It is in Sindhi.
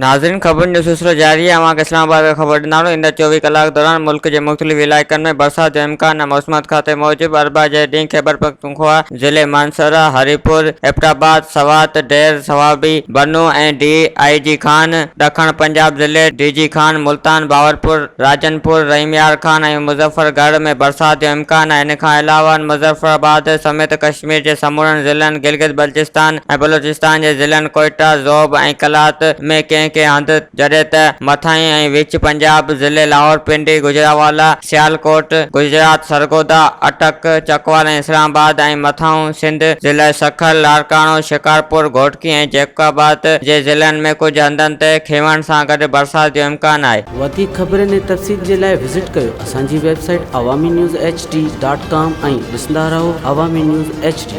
ناظرين خبرن جو سلسلو جاري آهي اوهان کي اسلام آباد کان خبر ڏيندا هلون ايندڙ 24 ڪلاڪ دوران ملڪ جي مختلف علائقن ۾ برسات جو امڪان آهي موسميات کاتي موجب اربع جي ڏينهن خيبرپختونخوا ضلعي مانسهره، هريپور، ايبٽ آباد، سوات، ڊير، صوابي، بنو ۽ ڊي I جي خان، ڏکڻ پنجاب ضلعي ڊي جي خان، ملتان، بهاولپور، راجن پور، رحيم يار خان ۽ مظفر ڳڙهه ۾ برسات جو امڪان آهي. ان کان علاوه مظفر آباد سميت ڪشمير جي سمورن ضلعن، گلگت بلتستان ۽ بلوچستان جي ضلعن ڪوئيٽا، زوب ۽ قلات ۾ ڪنهن ڪنهن هنڌ جڏهن ته مٿانهين ۽ وچ پنجاب، ضلعي لاهور، پنڊي، گجرانوالا، سيالڪوٽ، گجرات، سرگوڌا، اٽڪ، چڪوال ۽ اسلام آباد ۽ مٿانهون سنڌ، ضلعي سکر، لاڙڪاڻو، شڪارپور، گهوٽڪي ۽ جيڪب آباد جي ضلعن ۾ ڪجهه هنڌن تي کينوڻ سان گڏ برسات جو امڪان آهي. وڌيڪ خبرن ۽ تفصيل جي لاء وزٽ ڪيو اسان جي website Awami news H D dot com ۽ ڏسندا رهو عوامي نيوز ايڇ ڊي.